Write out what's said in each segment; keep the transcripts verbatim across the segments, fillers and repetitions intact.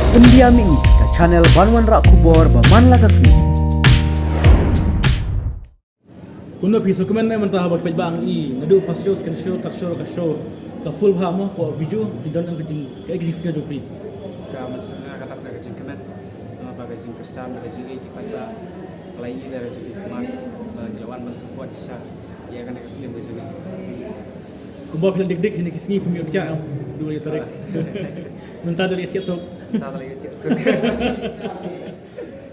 Pyndiam ïa ngi ka channel ban wanrah khubor ba man la ka sngi. Kumno phi sngewkmen ne mynta haba phi peit ba ngi naduh first show, second show, third show, ka show ka full bha mo, phi ju phi don ka jing, ka jing sngew jong phi? Ka mynsiem ka dap da ka jingkmen, namar ba ka jingkyrshan da ka jingïeit ki paidbah ka la ïohi da ka jingkmen ba ki la wan ban support shisha ïa kane ka film ka jong ngi. Kumba phi la dik dik hynne ki sngi phim ïoh thiah, em? Dua ïa tarik. Mynta da la ïoh thiah suk. Mynta da la ïoh thiah suk.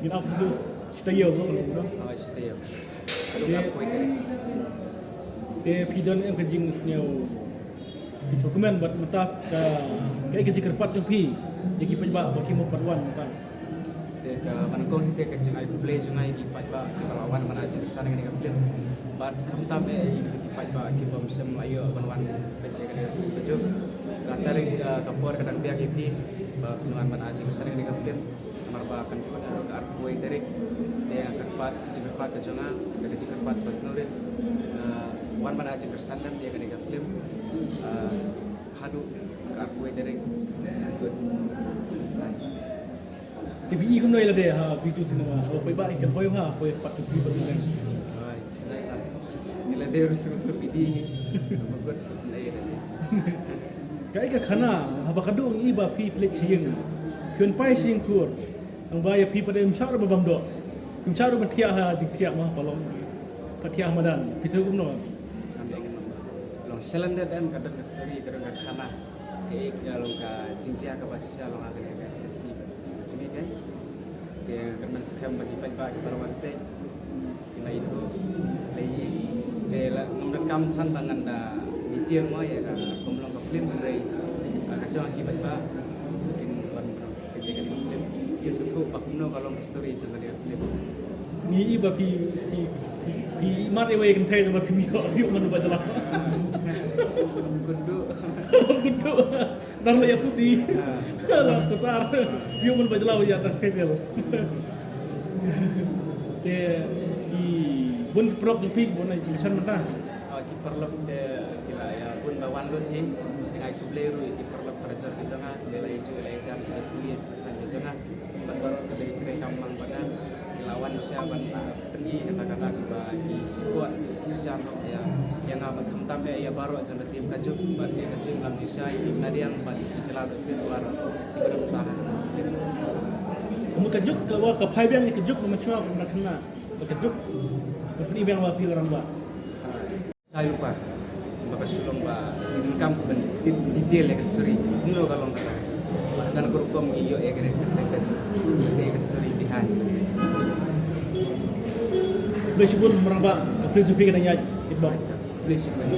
Ngin ap dus. Shita ïoh ko, ko. Oh, shita ïoh. Te, te phi don em ka jingsngew, phi sngewkmen bad mynta ka, ka, ka jingkyrpad jong phi ïa ki paidbah ba ki mut ban wan mynta? Te ka ban kong hi te ka jingai khublei jong nga ïa ki paidbah kiba la wan ban ai jingkyrshan ïa kane ka film. Bad khamtam eh ïa ki paidbah kiba mynsiem la ïoh ban wan peit ïa kane ka film ka jong. Ka tarik, eh, ka por ka dang biang ïa phi ba phin wan ban ai jingkyrshan ïa kane ka film. Namar ba kan kut haduh ka arphew tarik. Te ka kyrpad, jingkyrpad ka jong nga, ka jingkyrpad ba sngewrit, eh, wan ban ai jingkyrshan lem ïa kane ka film. Eh, haduh ka arphew tarik. Kut. Te phi i kumno ïa lade ha Bijou Cinema? Haba phi ba i kan poi ha, poi pat tu phi ba tu leng. Ïa lade ruh sngewthuh phi di. Ba kut sngewthuh ïa lade. Kaei ka khana haba ka dang i ba phi pynleit sha ïing, phi wan pai sha ïing kur. Nang ba ïa phi pat em shah ruh ba bam doh. Em shah ruh ba thiah ha jingthiah ma ha palong. Ba thiah ha madan. Phi sngewthuh kumno? Long shalended em ka dang ka story ka dang ka khana. Kaei ka long ka jingjia kaba shisha long ha kane ka sngi. Kine kaei? Te ka man skhem ba ki paidbah kiba la wan peit ki la ithuh, la i. Te la ngam donkam than ba ngan da detail mo ïa ka kum long ka film hynrei, ah, ka shong ki paidbah kin wan peit ïa kane ka film. Kin sngewthuh ba kumno ka long ka story jong kane ka film. Ngi i ba phi, phi, phi, phi i mat iwei kynthei ba phi ïoh, ïoh mano ba jylla. Kynduh. Kynduh. Tang la ïa scooty. Ah. La scooter. Ïoh mano ba jylla ïa tang cycle. Te ki bun ki paralok jong phi bun ai jingkyrshan mynta. Ah, ki paralok te ki la ïa bun ba wan lut hi. Te nga ai khublei ruh ïa ki paralok parajor ki jong nga, ki la ïa ju la ïa jan ki la sngewthuh ki jong nga. Bad baroh ki la ïa trei kam lang bad nga. Ki la wan sha ban, ah, pyni kata kata kiba ki support kyrshan ïa, ïa nga bad khamtam ïa baroh jong ka team Ka Juk bad ïa ka team Lam Jingshai, team Nadiang bad ki jylla bad team baroh kiba don ha film. Kumba Ka Juk ka, ka phai biang ïa Ka Juk ba mynshuwa ba mynkhanna. Ba Ka Juk ba pyni biang ba phi u rangbah. Shai lypa ba ka shu long ba ngi donkam ban detail ïa ka story. Kumno ka long kata. Ba hadan ka rukom ngi ïoh ïa ka, ïa ka story behind. Khublei shibun Marangbah, ka film jong phi ka dang ïaid, Kitbok. Khublei shibun.